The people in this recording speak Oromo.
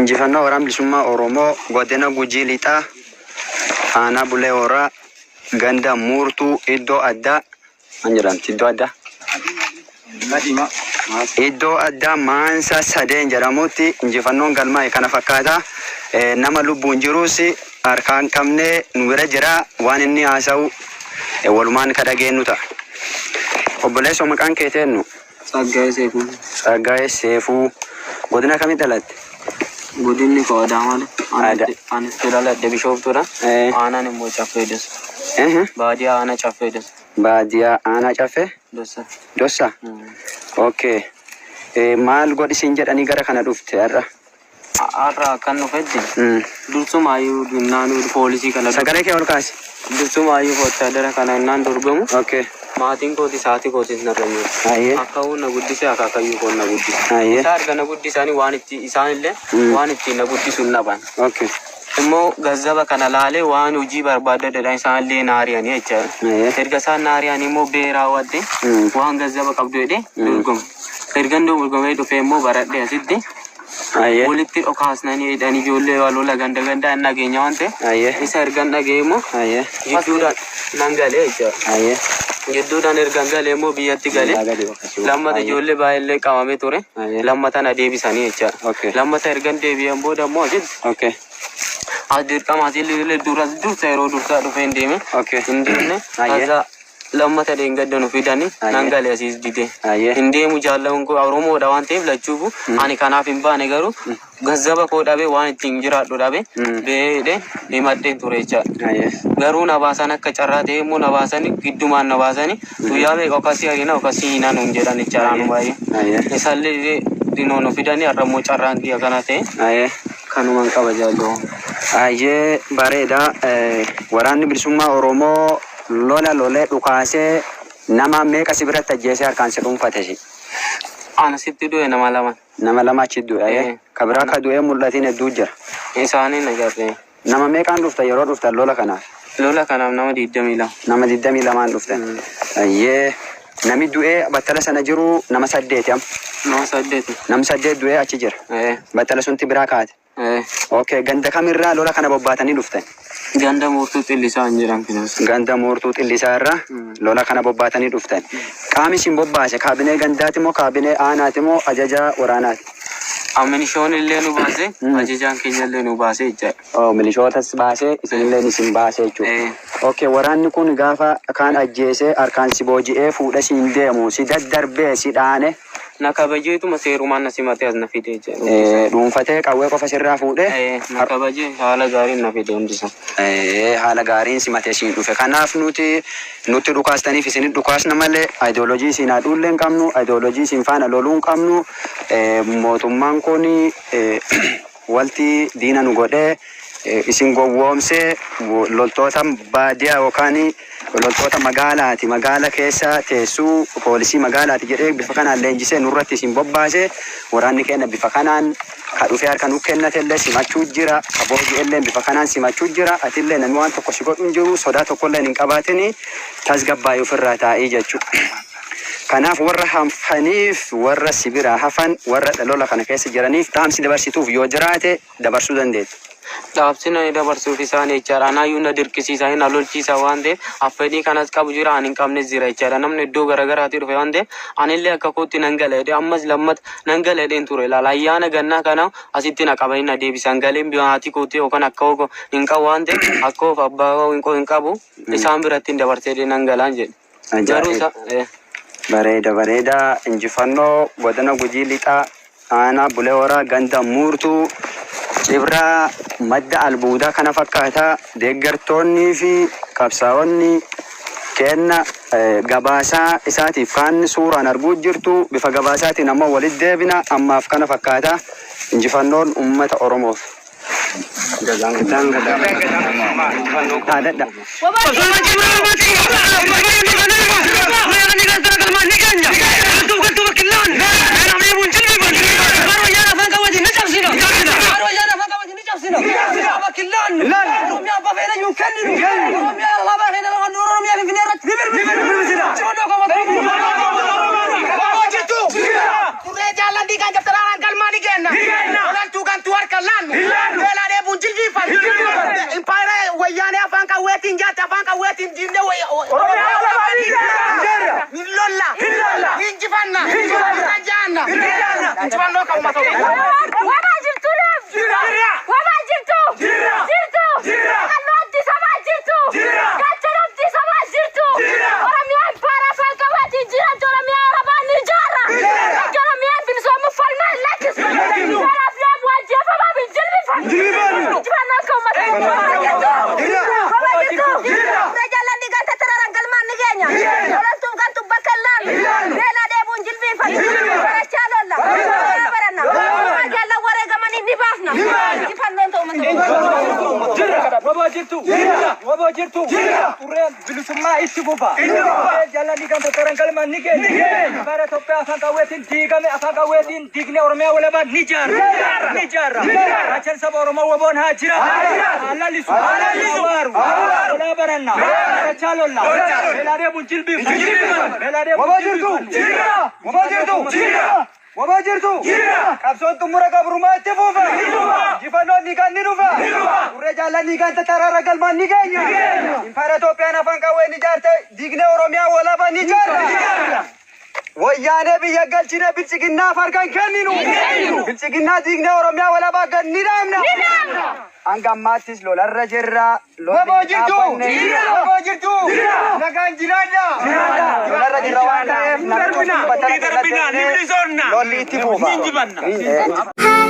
Injifannoo Waraana Bilisummaa Oromoo godina Gujii Lixaa aanaa Bulee Horaa ganda Muurtuu iddoo addaa maal jedhamti iddoo addaa? Iddoo addaa Maansa Sadeen jedhamutti injifannoon galmaa'e kana fakkaata. Nama lubbuun jirus harkaan qabnee nu bira jira, waan inni haasa'u walumaan ka dhageenyu ta'a. Obboleessoo, maqaan kee eenyu? Tsaggaayee Seefuu. Tsaggaayee Seefuu. Godina kamitti dhalatte? Godinni koo Adaamaadha. Ani itti dhaladhe Bishooftuudha. Aanaan immoo Caffee Dossa. Baadiyaa aanaa Caffee Dossa. Baadiyaa aanaa Caffee? Dossa. Dossa? Okay. Maal godhisiin jedhanii gara kana dhufte har'a? Har'a akkan dhufetti dursumaayyuu naannoo poolisii kana Sagalee kee ol kaasi. Dursumaayyuu wotaadara kana innaan dorgomu maatiin kootis haati kootis narra hin jiru. Akaawuun na guddise, akaakayyuu koon na guddise. Isaa erga na guddisanii waan itti isaanillee waan ittiin na guddisu hin dhaban. Immoo gazzaba kana laalee waan hojii barbaadadha isaanillee na ari'anii jechaadha. Erga isaan na ari'anii immoo bee raawwadhe waan gazzaba qabdu jedhee dorgome. Ergan dorgomee dhufee immoo baradhe asitti walitti dhokaasnanii jedhanii ijoollee waa lola ganda gandaa hin dhageenya waan ta'eef isa ergan dhagee immoo gidduudhaan nan galee jechaadha. Gidduudhaan ergan galee immoo biyyatti galee lammata ijoollee baay'eellee qabamee ture, lammata na deebisanii jechaadha. Lammata ergan deebi'an booda immoo asitti as dirqama asillee dura dursa yeroo dursaa dhufee hin deeme hin deemne. Kaza lammata dheengadda nu fidanii nan galee asiis dide. Hin deemu, jaallan koo Oromoodha waan ta'eef lachuufu ani kanaaf hin baane, garuu gazzaba koo dhabee waan ittiin jiraadhu dhabe beedhe himadheen ture jechaadha. Garuu na baasan, akka carraa ta'e immoo na baasanii, giddumaan na baasanii, guyyaa meeqa akkasii argina akkasii hinaa nuun jedhan jechaadha nu baay'ee. Isaallee dinoo nu fidanii har'a immoo carraan kiyya kana ta'e kanuman qaba jaalloo. Ayyee, bareeda. Waraanni Bilisummaa Oromoo lola lolee dhukaasee nama meeqa si biratti ajjeesee harkaan si dhuunfate si? Ana sitti du'e nama lama. Nama lama achi du'e. Ka biraa ka du'ee mul'atiin hedduu jira. Isaaniin agarree. Nama meeqaan dhuftan yeroo dhuftan lola kanaaf? Lola kanaaf nama 22. Nama 22n dhuftan. Ayyee. Nami du'ee battala sana jiru nama saddeeti amma. Nama saddeeti. Nam saddeet du'ee achi jira. Battala sunti biraa kaate. Okay, ganda kamirraa lola kana bobbaatanii dhuftan? Ganda Moortuu Xillisaa hin jedhan kunis. Ganda Moortuu Xillisaa irraa lola kana bobbaatanii dhuftan. Qaami isin bobbaase kaabinee gandaati moo kaabinee aanaati moo ajaja waraanaati? Milishoon illee nu baase, ajajaan keenya illee nu baase jechaadha. Oh, milishootas baasee isinillee isin baase jechuudha. Okay, waraanni kun gaafa kaan ajjeesee harkaan si booji'ee fuudhee siin deemu si daddarbee si dhaane? Na kabajeetuma seerumaan na simatee as na fide jechaadha. Dhuunfatee qawwee qofa sirraa fuudhee. Na kabajee haala gaariin na fide hundisaa. Haala gaariin simatee siin dhufe. Kanaaf nuti nutti dhukaastaniif isinit dhukaasna malee ideoloojii isin haadhuullee hin qabnu, ideoloojii isin faana loluu hin qabnu. Mootummaan kun walti diina nu godhee isin gowwoomsee loltoota baadiyaa yookaan loltoota magaalaati, magaala keessa teessuu poolisii magaalaati jedhee bifa kanaan leenjisee nurratti isin bobbaase. Waraanni keenya bifa kanaan ka dhufee harka nu kennatellee simachuu jira, ka booji'ellee bifa kanaan simachuu jira. Atillee namni waan tokko si godhu hin jiru, sodaa tokkollee hin qabaatini, tasgabbaa'ii ofirraa taa'ii jechuudha. Kanaaf warra hafaniif, warra si biraa hafan, warra lola kana keessa jiraniif dhaamsi dabarsituuf yoo jiraate dabarsuu dandeettu. Dhaabsina ni dabarsuuf isaan jechaadha. Anaayyuu na dirqisiisa, na lolchiisa waan ta'eef affedhii kanas qabu jira, ani hin qabnes jira jechaadha. Namni iddoo garaagaraatii dhufe waan ta'eef anillee akka kootti nan gala jedhee ammas lammata nan gala jedheen ture ilaala. Ayyaana gannaa kana asitti na qabanii na deebisan, galeen maatii kootii yookaan akka hoo hin qabu waan ta'eef akka hoof abbaa hin qabu, isaan biratti hin dabarsee jedhee nan galaan jedhe. Garuu isa Bareeda, bareeda. Injifannoo godina Gujii Lixaa aanaa Bulee Horaa ganda Muurtuu Cibraa madda albuudaa kana fakkaata. Deeggartoonnii fi qabsaa'onni kenna gabaasaa isaatiif kaan suuraan arguu jirtu, bifa gabaasaatiin ammoo walitti deebina. Ammaaf kana fakkaata. Injifannoon uummata Oromoof. Haadhadha. Turee jaalladhii kan jabtaraan galmaa ni kenna. Olaltuu gantuu harka. laannu. Beelaa dheebuun jilbiiffannu. Impaayera Wayyaanee afaan qawweetiin jaatte afaan qawweetiin diinne. Ni lolla. Ni injifanna. Ni jaanna. Injifannoo kan uummata Oromoo. Wabaa jirtu leef! Wabaa jirtu! Jirtu! Qalloo abdii sabaa jirtu! Gaachana abdii sabaa jirtu! Oromiyaa impaara afaan qawweetiin jirantu Oromiyaa Arabaa ni ijaarra! Mirga Oromiyaa bilisoomuuf falmaa hin lakkisu! Seeraaf deemu ajjeefamaa hin jilbifannu! Injifannoo kan uummata Oromoo. Wabaa jirtu! Gurra jaallanni ganta tararan galmaan ni geenya! Loltuuf gantuuf bakka hin laannu! Beelaa dheebuun jilbifannu! Barachaa lolla! Oromiyaa baranna! Oromiyaa jaallan wareegamanii ni baafna! Injifannoon ta'u uummata Oromoo. Jira. Waboo jirtu. Jira. Waboo jirtu. Jira. Xurreen bilisummaa itti fufa. Xurreen jaallanni kan tattaran galma ni geenya. Bara Itoophiyaa afaan qawweetiin diigame afaan qawweetiin diigne Oromiyaa walabaa ni jaarra. Ni jaarra. Raachan saba Oromoo waboon haa jira. Haa lalisu. Haa waaru. Lolaa baranna. Barachaa lolla. Beelaa dheebuun jilbiifna. Beelaa dheebuun Waboo jirtu. jilbiifna. Waboo jirtu. Waboo jirtu. Qabsoon xumura gabrummaa itti fufa. Injifannoon ni kan ni dhufa. Xurree jaallanni kan tattaraara galmaan ni geenya. Impaayera Itoophiyaan afaan qawween ijaarte diignee Oromiyaa walabaa ni ijaarra. Wayyaanee biyya galchine bilchiginnaaf harka hin kenninu. Bilchiginnaa diignee Oromiyaa walabaa gad ni dhaabna. Hanga ammaattis lolarra jirra. Waboo jirtu. Waboo jirtu. Nagaan jiraadha. Lolarra jirra waan ta'eef namni tokko battala irra deemee lolli itti fufa.